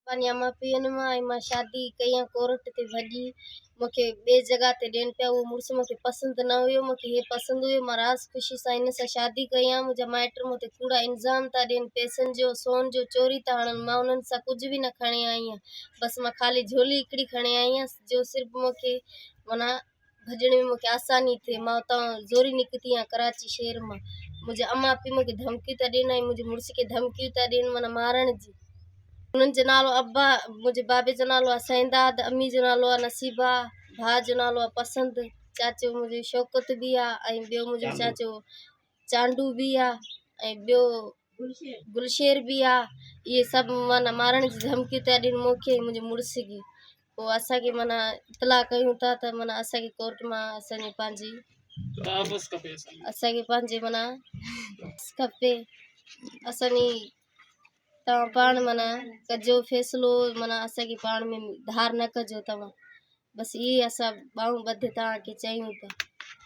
پنهنجي امان پيئن مان ۽ مان شادي ڪئي آ ڪورٽ تي ڀڄي مونکي ٻي جڳهه تي ڏين پيا اهو مڙس مونکي پسند نه هيو مونکي هي پسند هيو مان راز خوشي سان هن سان شادي ڪئي آ منهنجا مائٽ مون تي ڪوڙا الزام ٿا ڏين پئسن جو سون جو چوري ٿا هڻن مان انهن سان ڪجهه به نه کڻي آئي آهيان بس مان خالي جهولي هڪڙي کڻي آئي آهيان جو صرف مونکي معنيٰ ڀڄڻ ۾ مونکي آساني ٿئي مان اتان زوري نڪتي آهيان ڪراچي شهر مان منهنجا امان پيء مونکي ڌمڪيون ٿا ڏين ۽ منهنجي مڙس کي ڌمڪيون ٿا ڏين معنيٰ مارڻ جي انهن جو نالو ابا منهنجي بابي جو نالو آهي سينداد امي جو نالو آهي نصيبا ڀاء جو نالو آهي پسند چاچو منهنجو شوڪت به آهي ۽ ٻيو منهنجو چاچو چانڊو به آهي ۽ ٻيو گلشير به آهي اهي سڀ معنيٰ مارڻ جي ڌمڪيون ٿا ڏين مونکي ۽ منهنجي مڙس کي پوء اسان کي معنيٰ اطلاع ڪيون ٿا ته معنيٰ اسان کي ڪورٽ مان اسان جي پنهنجي تحفظ کپي اسان کي. اسان کي پنهنجي معنيٰ کپي اسان جي توهان پاڻ معنيٰ ڪجو فيصلو معنيٰ اسان کي پاڻ ۾ ڌار نه ڪجو توهان بس اهي اسان ٻانهون ٻڌي توهان کي چيون ٿا.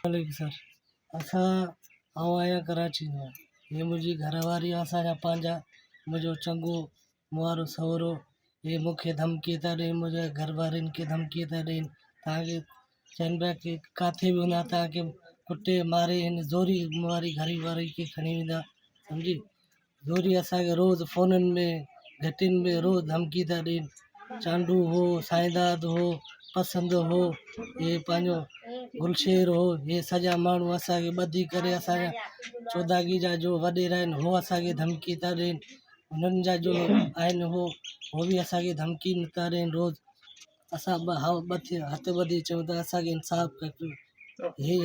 عليڪم سر اسان آئون آهيان ڪراچي مان هي منهنجي گهر واري آهي اسان جا پنهنجا منهنجو چڱو مون وارو سهرو هي مون کي ڌمڪي ٿا ڏين منهنجي گهر وارن کي ڌمڪي ٿا ڏين توهان کي چون پيا ڪي ڪاٿي به وڃان توهان کي ڪٽي ماري هن زوري مون واري گهر واري کي کڻي ويندا سمجهي زوري اسان کي روز فونن ۾ گهٽين ۾ روز ڌمڪي ٿا ڏين چانڊو هو سائينداد هو پسند هو هي پنهنجو گلشير هو هي سڄا ماڻهو اسان کي ٻڌي ڪري اسان جا چوداگي جا جو وڏيرا آهن هو اسان کي ڌمڪي ٿا ڏين انهن جا جو آهن هو هو به اسان کي ڌمڪي ٿا ڏين روز اسان هٿ ٻڌي چئون ٿا اسان کي انصاف کپي هي.